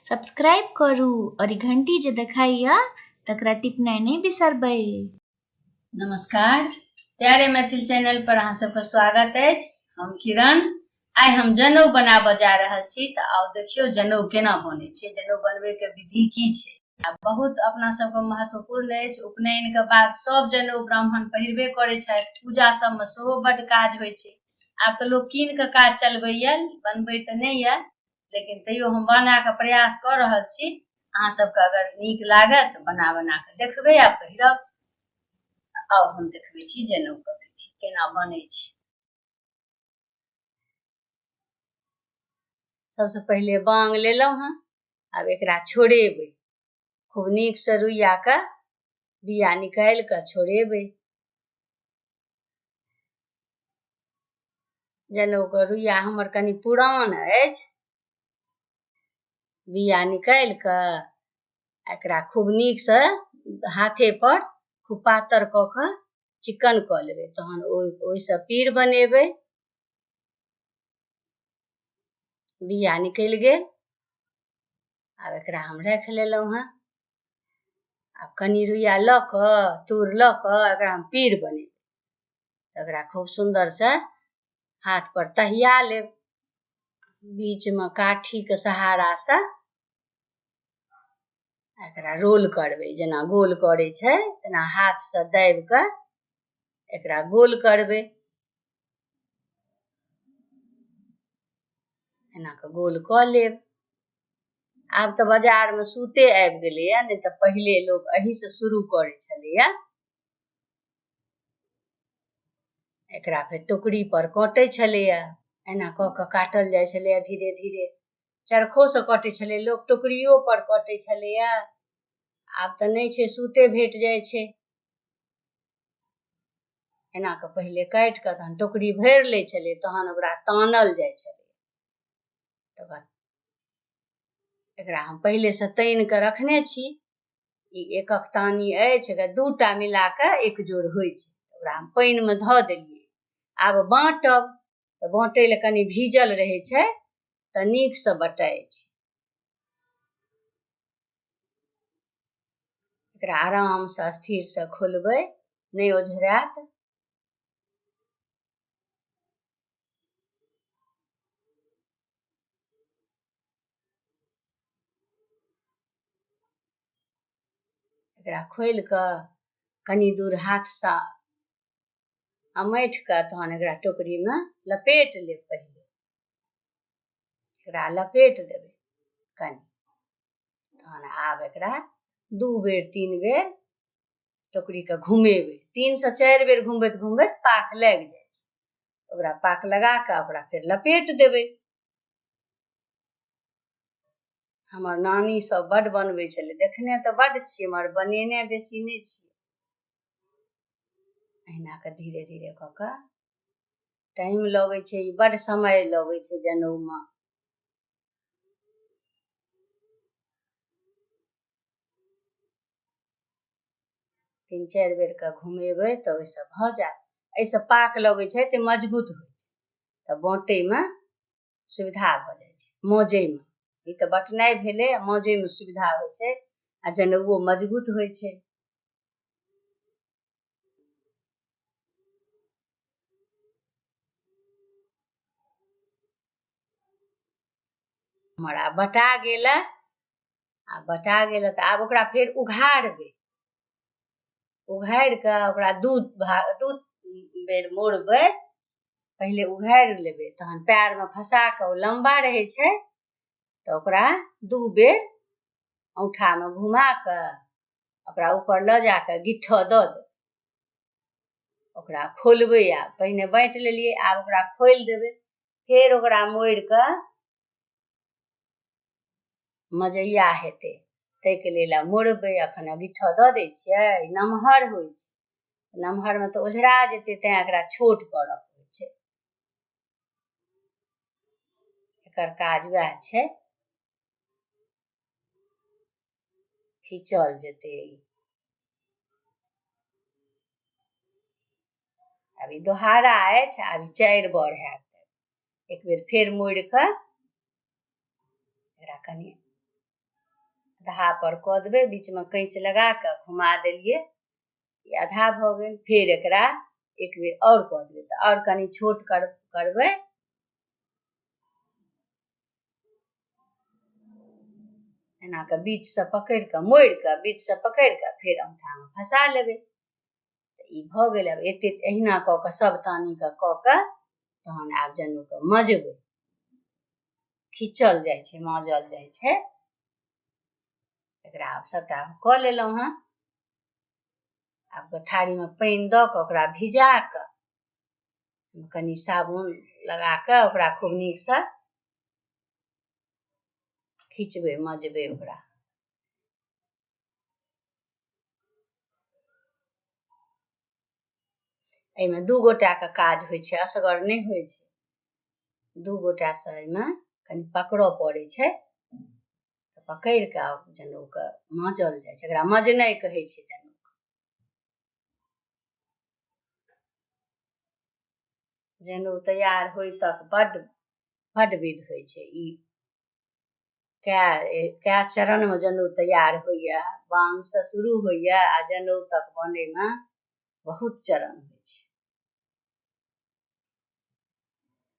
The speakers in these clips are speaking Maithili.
सब्सक्राइब करू और ई घंटी जे देखाइया तकरा टिपनाइ नहि बिसरबै। नमस्कार, प्यारे मैथिल चैनल पर अहाँ सबके स्वागत अछि। हम किरण, आइ हम जनउ बनाबऽ जा रहल छी। तऽ आउ देखियौ जनउ केना बनै छै, जनउ बनबै के विधि की छै। आ बहुत अपना सबके महत्वपूर्ण अछि। उपनयन के बाद सब जनउ ब्राह्मण पहिरबे करै छथि, पूजा सबमे सेहो बड्ड काज होइ छै। आब तऽ लोक कीन कऽ काज चलबैया, बनबै तऽ नहि यऽ, लेकिन तैयो हम बना कऽ प्रयास कऽ रहल छी। अहाँ सबके अगर नीक लागत तऽ बना बना कऽ देखबै आ पहिरब। आउ हम देखबै छी जनउ के विधि केना बनै छै। सबसँ पहिले बांग लेलहुँ हँ, आब एकरा छोड़ेबै। खूब नीकसँ रुइयाके बिया निकालि कऽ छोड़ेबै। जनउके रुइया हमर कनि पुरान अछि। बिया निकालि कऽ एकरा खूब नीकसँ हाथे पर खूब पातर कऽ कऽ चिकन कऽ लेबै, तहन ओहिसँ पीर बनेबै। बिया निकलि गेल, आब एकरा हम राखि लेलहुँ हँ। आब कनि रुइया लऽ कऽ, तूर लऽ कऽ एकरा हम पीर बनेबै। एकरा खूब सुन्दरसँ हाथ पर तहिया लेब, बीचमे काठीके सहारासँ एकरा रोल करबै। जेना गोल करै छै तेना हाथसँ दाबि कऽ एकरा गोल करबै। एना कऽ गोल कऽ लेब। आब तऽ बाजारमे सूते आबि गेलैए, नहि तऽ पहिले लोक एहीसँ शुरू करै छलैए। एकरा फेर टोकरी पर कटै छलैए, एना कऽ कऽ काटल जाइ छलैए। धीरे धीरे चरखोसँ कटै छलै लोक, टोकरियो पर कटै छलैए। आब तऽ नहि छै, सूते भेट जाइ छै। एना कऽ पहिले काटि कऽ तहन टोकरी भरि लै छलै, तहन ओकरा तानल जाइ छलै। तकर एकरा हम पहिलेसँ तानि कऽ रखने छी। ई एकक तानी अछि, एकरा दूटा मिला कऽ एक जोड़ होइ छै। ओकरा हम पानिमे धऽ देलियै। आब बाँटब तऽ बाँटै लए कनि भीजल रहै छै तऽ नीकसँ बँटाइ छै। एकरा आरामसँ स्थिरसँ खोलबै, नहि ओझरायत। एकरा खोलि कऽ कनि दूर हाथसँ अमैठ कऽ तहन एकरा टोकरीमे लपेट लेब। पहिले एकरा लपेट देबै कनि, तहन आब एकरा 2 बेर 3 बेर टोकरीके घुमेबै। 3 से 4 बेर घुमबैत घुमबैत पाक लागि जाइ छै। ओकरा पाक लगा कऽ ओकरा फेर लपेट देबै। हमर नानी सब बड्ड बनबै छलै, देखने तऽ बड्ड छियै मगर बनेने बेसी नहि छियै। अहिना कऽ धीरे धीरे कऽ कऽ टाइम लगै छै, ई बड्ड समय लगै छै जनउमे। 3-4 बेरके घुमेबै तऽ ओहिसँ भऽ जायत। एहिसँ पाक लगै छै तऽ मजबूत होइ छै, तऽ बाँटैमे सुविधा भऽ जाइ छै। मजैमे ई तऽ बँटनाइ भेलै, मजैमे सुविधा होइ छै आ जनउओ मजबूत होइ छै। हमर आब बँटा गेल। आ बँटा गेल तऽ आब ओकरा फेर उघारबै। उघारि कऽ ओकरा दू भाग, दू बेर मोड़बै। पहिले उघारि लेबै, तहन पएरमे फँसा कऽ, ओ लम्बा रहै छै तऽ ओकरा दू बेर औँठामे घुमा कऽ ओकरा ऊपर लऽ जा कऽ गिट्ठऽ दऽ देबै। ओकरा खोलबै। आब पहिने बाँटि लेलियै, आब ओकरा खोलि देबै। फेर ओकरा मोड़ि कऽ मजैया हेतै, ताहिके लेल आब मोड़बै। एखन अगिट्ठऽ दऽ दै छियै। नमहर होइ छै, नमहरमे तऽ ओझरा जेतै, तैँ एकरा छोट करऽ होइ छै। एकर काज वएह छै, खींचल जेतै। आब ई दोहारा अछि, आब ई 4 बर हैत। एक बेर फेर मोड़ि कऽ एकरा कनि आधा पर कऽ देबै, बीचमे कैँच लगा कऽ घुमा देलियै, ई आधा भऽ गेल। फेर एकरा एक बेर आओर कऽ देबै तऽ आओर कनि छोट करबै। एना कऽ बीचसँ पकड़ि कऽ मोड़ि कऽ बीचसँ पकड़ि कऽ फेर औँठामे फँसा लेबै। तऽ ई भऽ गेल। आब एते एहिना कऽ कऽ सब तानीके कऽ कऽ तहन आब जनउके मजबै, खींचल जाइ छै, माजल जाइ छै। एकरा आब सबटा कऽ लेलहुँ हँ। आब थारीमे पानि दऽ कऽ ओकरा भिजा कऽ कनि साबुन लगा कऽ ओकरा खूब नीकसँ खींचबै, मजबै ओकरा। एहिमे दू गोटाके काज होइ छै, असगर नहि होइ छै। दू गोटासँ एहिमे कनि पकड़ऽ पड़ै छै, तऽ पकड़ि कऽ जनउके माँजल जाइ छै। एकरा मजनाइ कहै छै जनउ। जनउ तैयार होइ तक बड्ड बड्ड विध होइ छै। ई कए कए चरणमे जनउ तैयार होइए। बाँगसँ शुरू होइए आ जनउ तक बनैमे बहुत चरण होइ छै।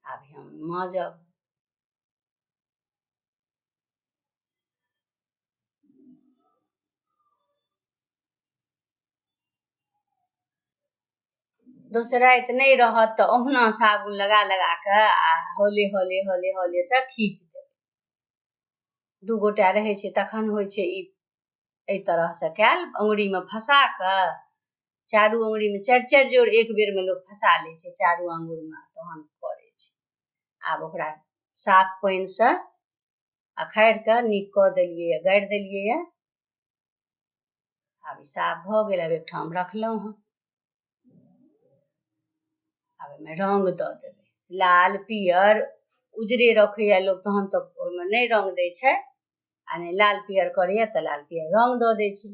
आब हम माँजब। दोसराइत नहि रहत तऽ ओहुना साबुन लगा लगा कऽ आ हौले हौले हौले हौलेसँ खींच देबै। दू गोटा रहै छै तखन होइ छै ई एहि तरहसँ कयल। अङ्गुरीमे फँसा कऽ चारू अङ्गुरीमे चारि चारि जोड़ एक बेरमे लोक फँसा लै छै चारू आङ्गुरमे, तहन करै छै। आब ओकरा साफ पानिसँ अखाड़ि कऽ नीक कऽ देलियै, गाड़ि देलियै। आब ई साफ भऽ गेल। आब एकठाम रखलहुँ हँ। आब एहिमे रङ्ग दऽ देबै, लाल पियर। उजरे रखैए लोक तहन तऽ ओहिमे नहि रङ्ग दै छै, आ नहि लाल पियर करैए तऽ लाल पियर रङ्ग दऽ दै छै।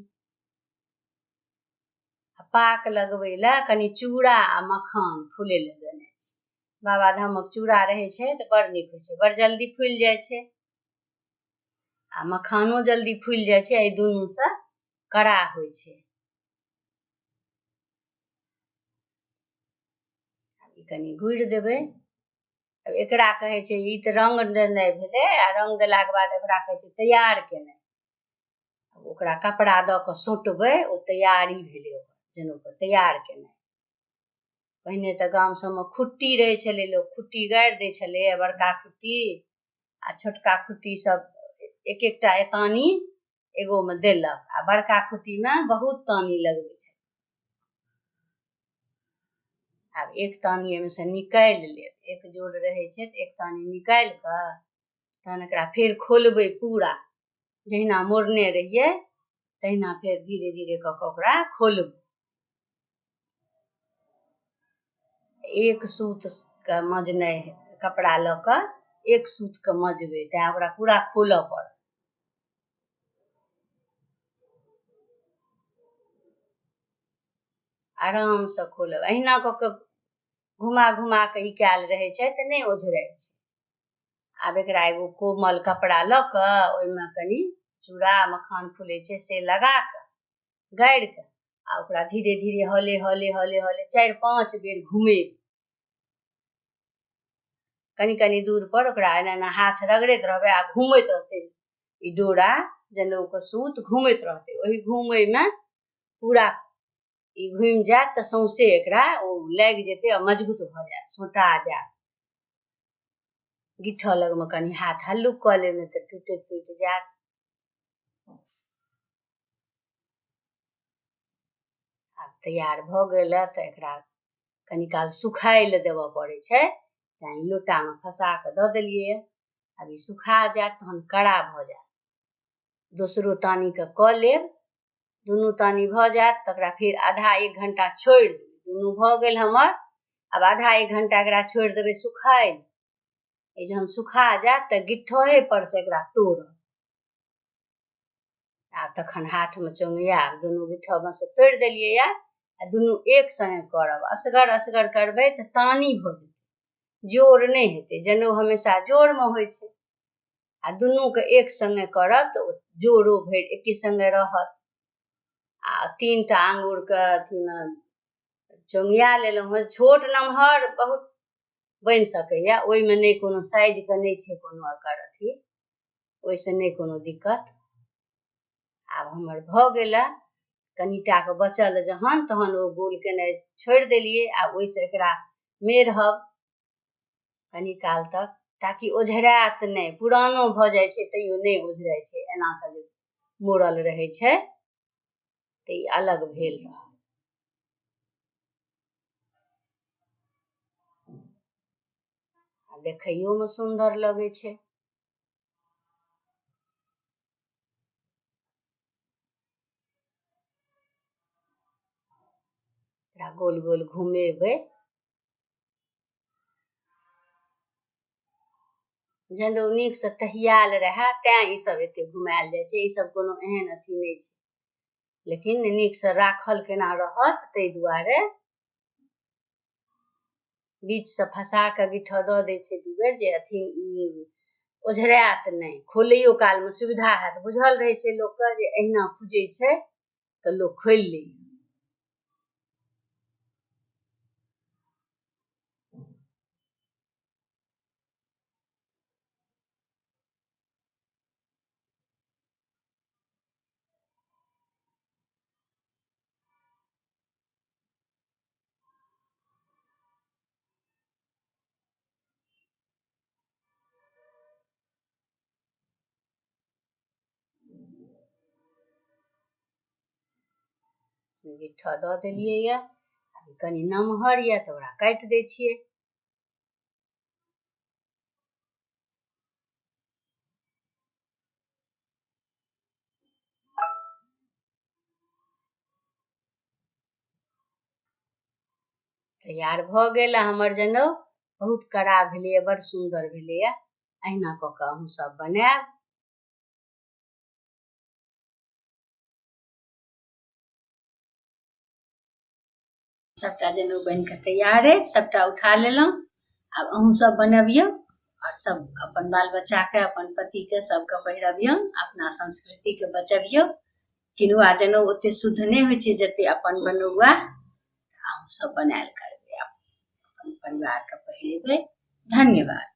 आ पाक लगबै लए कनि चूड़ा आ मखान फूलै लए देने छै। बाबाधामक चूड़ा रहै छै तऽ बड़ नीक होइ छै, बड़ जल्दी फूलि जाइ छै, आ मखानो जल्दी फूलि जाइ छै। एहि दुनूसँ कड़ा होइ छै। ई कनि गुड़ि देबै। आब एकरा कहै छै, ई तऽ रङ्ग देनाइ भेलै, आ रङ्ग देलाके बाद एकरा कहै छै तैयार केनाइ। ओकरा कपड़ा दऽ कऽ सोँटबै, ओ तैयारी भेलै ओकर जनउके तैयार केनाइ। पहिने तऽ गाम सबमे खुट्टी रहै छलै, लोक खुट्टी गाड़ि दै छलै, बड़का खुट्टी आ छोटका खुट्टी सब एक एकटा एतानी एगोमे देलक, आ बड़का खुट्टीमे बहुत तानी लगबै छै। आब एक तानी एहिमे से निकालि लेब, एक जोड़ रहै छै तऽ एक तानी निकालि कऽ तहन एकरा फेर खोलबै पूरा, जहिना मोड़ने रहियै तहिना फेर धीरे धीरे कऽ कऽ ओकरा खोलबै। एक सूत के मजनाइ, कपड़ा लऽ कऽ एक सूत के मजबै, तैं ओकरा पूरा खोलऽ पड़त। आरामसँ खोलब, अहिना कऽ कऽ घुमा घुमा कऽ ई कयल रहै छै तऽ नहि ओझराइ छै। आब एकरा एगो कोमल कपड़ा लऽ कऽ ओहिमे कनि चूड़ा मखान फूलै छै से लगा कऽ गाड़ि कऽ आ ओकरा धीरे धीरे हौले हौले हौले हौले 4-5 बेर घुमेबै। कनि कनि दूर पर ओकरा एना एना हाथ रगड़ैत रहबै आ घूमैत रहतै ई डोरा, जनउके सूत घूमैत रहतै। ओहि घूमैमे पूरा ई घूमि जायत तऽ सौंसे एकरा ओ लागि जेतै आ मजबूत भऽ जायत, सोंटा जायत। गिट्ठऽ लगमे कनि हाथ हल्लुक कऽ लेब, नहि तऽ टूटि टूटि जायत। आब तैयार भऽ गेल तऽ एकरा कनि काल सुखाय लए देबऽ पड़ै छै, तैँ ई लोटामे फँसा कऽ दऽ देलियै। आब ई सुखा जायत तहन कड़ा भऽ जायत। दोसरो तानीके कऽ लेब, दुनू तानी भऽ जायत तकरा फेर आधा एक घंटा छोड़ि देबै। दुनू भऽ गेल हमर। आब आधा एक घंटा एकरा छोड़ि देबै सुखाय लए। ई जहन सुखा जायत तऽ गिट्ठहे पर से एकरा तोड़ब। आब तखन हाथमे चोंगियाब। दुनू गिट्ठमे से तोड़ि देलियै या आ दुनू एक संगे करब। असगर असगर करबै तऽ तानी भऽ जेतै, जोड़ नहि हेतै। जनउ हमेशा जोड़मे होइ छै। आ दुनूके एक सङ्गे करब तऽ ओ जोड़ो भरि एके सङ्गे रहत। आ 3टा आङ्गुरके अथीमे चोंगिया लेलहुँ हँ। छोट नमहर बहुत बनि सकैए, ओहिमे नहि कोनो साइजके नहि छै कोनो एकर अथी, ओहिसँ नहि कोनो दिक्कत। आब हमर भऽ गेल, कनिटाके बचल जहन तहन ओ गोल केनाइ छोड़ि देलियै आ ओहिसँ एकरा मेरहब कनी काल तक, ताकि ओझरायत नहि। पुरानो भऽ जाइ छै तैयो नहि ओझराइ छै, एना कऽ जे मोड़ल रहै छै तऽ ई अलग भेल रहल। आ देखैयोमे सुन्दर लगै छै। एकरा गोल गोल घुमेबै। जनउ नीकसँ तहियाल रहए तैँ ईसभ एते घुमायल जाइ छै, ईसभ कोनो एहन अथी नहि छै, लेकिन नीकसँ राखल केना रहत ताहि दुआरे बीचसँ फँसा कऽ गिट्ठा दऽ दै छै 2 बेर, जे अथी ओझरायत नहि, खोलैयो कालमे सुविधा हैत। बुझल रहै छै लोकके जे एहिना खुजै छै तऽ लोक खोलि लैए। गिट्ठा दऽ देलियै यऽ। कनि नमहर यऽ तऽ ओकरा काटि दै छियै। तैयार भऽ गेल हमर जनउ, बहुत कड़ा भेलैए, बड़ सुन्दर भेलैए। अहिना कऽ कऽ अहूँ सब बनायब। सबटा जनउ बनि कऽ तैयार अछि, सबटा उठा लेलहुँ। आब अहूँ सब बनबियौ आओर सब अपन बाल बच्चाके, अपन पतिके, सबके पहिरबियौ, अपना संस्कृतिके बचबियौ। किनुआ जनउ ओते शुद्ध नहि होइ छै जते अपन बनौआ। अहूँ सब बनायल करबै, अपन परिवारके पहिरेबै। धन्यवाद।